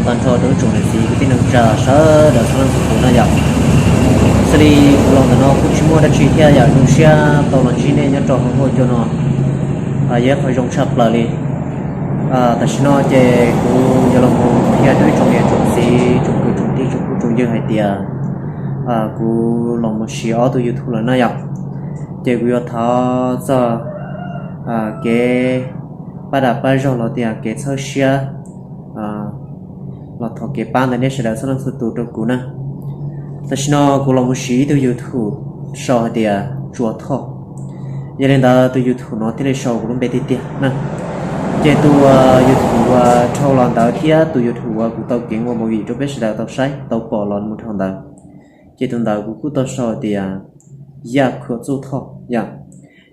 Tag nrho rau ib tsoom niam txiv kwv tij neej tsa sawv daws txhua leej txhua tus na yom. Xws li kuv los ntawm no kuj tsis muaj dab tsi thiab yom, zoo siab tau los ntsib nej nyob rau hauv huaj cua no. Yog ib qho zoo tshaj plaws li. Tam sim no ces kuv yuav los mus qhia rau ib tsoom niam tsoom txiv, tsoom kwv tsoom tij, tsoom phooj tsoom ywg hais tias kuv los mus siv ob tug YouTube lawm na yom. Ces kuv yuav thov txog kev pab dag pab zog los tias kev txhawb siab los thov kev pab ntawm nej sawv daws txhua leej txhua tus rau kuv na. Tam sim no kuv los mus siv ib tug YouTube sau hais tias Tsua Thoj. Yog li ntawd tus YouTube no thiaj li sau kuv lub npe tiag tiag na. Ces tus YouTube uas dhau los ntawd thiab tus YouTube uas kuv tau kev ua movie rau peb sawv daws tau saib tau pom los mus dhau ntawd, ces tus ntawd kuv kuj tau sau tias Yaj Khuam Txuj Thoj yom.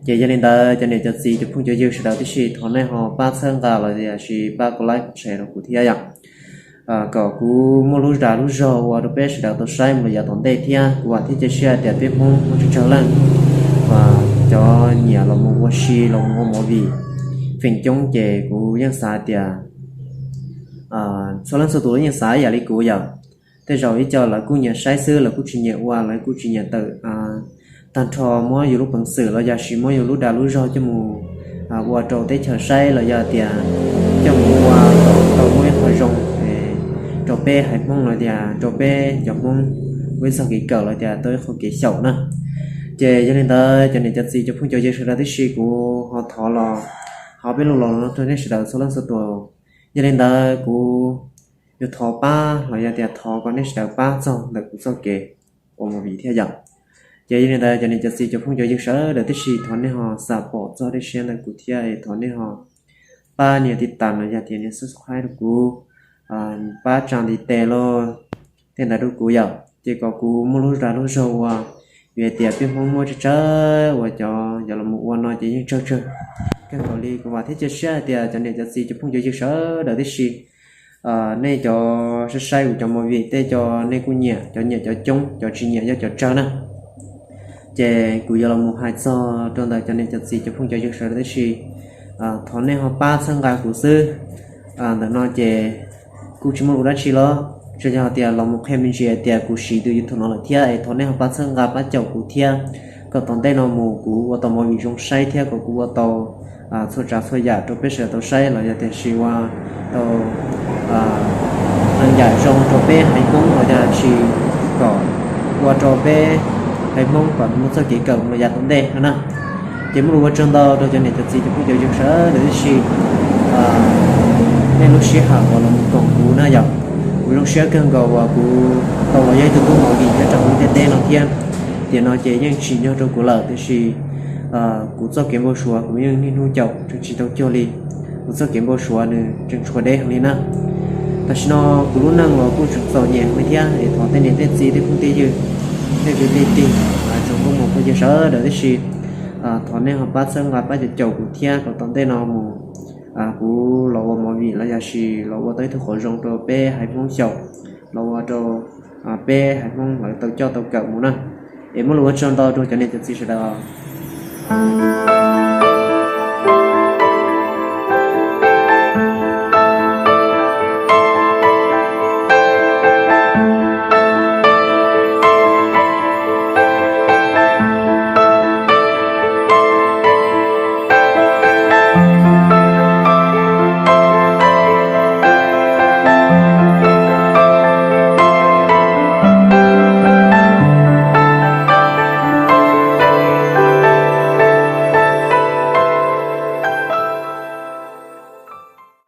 Ces yog li ntawd cov niam cov txiv cov phooj cov ywg sawv daws tib si thov nej ho pab txhawb nqa los tias sis pab kuv like share rau kuv thiab yom. Kom kuv muaj lub dag lub zog ua rau peb sawv daws tau saib mus rau yav tom ntej thiab kuv vam thiab cia siab tias peb Hmoob muaj tsawg tsawg leej uas cov nyiam los mus ua si los mus ua movie feem coob ces kuv yeej xav tias txhua leej txhua tus yeej xav ib yam li kuv yom. Tej zaum ib co lawv kuj nyiam saib xwb, lawv kuj tsis nyiam ua, lawv kuj tsis nyiam tawm tag nrho muab yus lub peev xwm los yog sis muab yus lub dag lub zog coj mus ua rau teb chaws saib los yog tias coj mus ua kom tau muaj ib qho zoo rau peb haiv Hmoob los tias rau peb cov Hmoob ua ib txoj kev kawm los tias tau ib qho kev xyaum na. Ces yog li ntawd cov niam cov txiv cov phooj cov ywg sawv daws tib si kuv ho thov los, thov peb los los rau nej sawv daws txhua leej txhua tus. Yog li ntawd kuv yuav thov pab los yog tias thov kom nej sawv daws pab txog ntawm kuv txoj kev ua movie thiab yom. Ces yog li ntawd cov niam cov txiv cov phooj cov ywg sawv daws tib si thov nej ho xam pom txog dej siab ntawm kuv thiab es thov nej ho pab nias tiv tas los yog tias nias subscribe rau kuv, pab tsa ntiv tes los tej ntawd rau kuv yom, ces kom kuv muaj lub dag lub zog ua. Vim hais tias peb Hmoob muaj tsawg tsawg uas cov yuav los mus ua no ces yeej tsawg tsawg kawg nkaus li. Kuv vam thiab cia siab hais tias cov niam cov txiv cov phooj cov ywg sawv daws tib si, nej cov saib saib kuv cov movie tej cov nej kuj nyiam, cov nyiam cov coob, cov tsis nyiam yog cov tsawg na. Ces kuv yuav los mus hais txog rau ntawm cov niam cov txiv cov phooj cov ywg sawv daws tib si, thov nej ho pab txhawb nqa kuv xwb. Ntawm no ces kuj tsis muaj lus dab tsi los tsuas yog tias los mus qhia me ntsis hais tias kuv siv tus YouTube no lawm thiab es thov nej ho pab txhawb nqa pab caum kuv thiab, kom tom ntej no mus kuv ua tau movie zoo saib thiab kom kuv ua tau txhua tsav txhua yam rau peb sawv daws tau saib los yog tiam sis ua tau neeg yam zoo rau peb haiv Hmoob los yog tiam sis kom ua rau peb haiv Hmoob kom muaj txoj kev kawm mus rau yav tom ntej no na. Ces muaj lus ua tsaug ntau rau cov niam cov txiv cov phooj cov ywg sawv daws tib si, nej lub sij hawm uas los mus koom kuv na yom. Kuv zoo siab kawg nkaus uas kuv tau los yog ib tug tub movie nyob rau hauv lub ntiaj teb no thiab. Tiam no ces yeej tsim nyog rau kuv lawm tiam sis kuv txoj kev npau suav kuv yeej niaj hnub caum tseem tsis tau cuag li. Kuv txoj kev npau suav nws tseem tshuav deb heev li na. Tam sim no kuv lub neej los kuj tseem txom nyem heev li thiab es thov tej niam tej txiv tej phooj tej ywg, tej kwv tej tij, tsoom nkauj muam phooj ywg sawv daws tib si, thov nej ho pab txhawb nqa pab caum caum kuv thiab kom tom ntej no mus kuv los ua movie los yog sis los ua tau ib tug qhov zoo rau peb haiv Hmoob xyaum, los ua rau peb haiv Hmoob lawv tau coj tau kawm mus na. Es muaj lus ua tsaug ntau rau cov niam cov txiv sawv daws.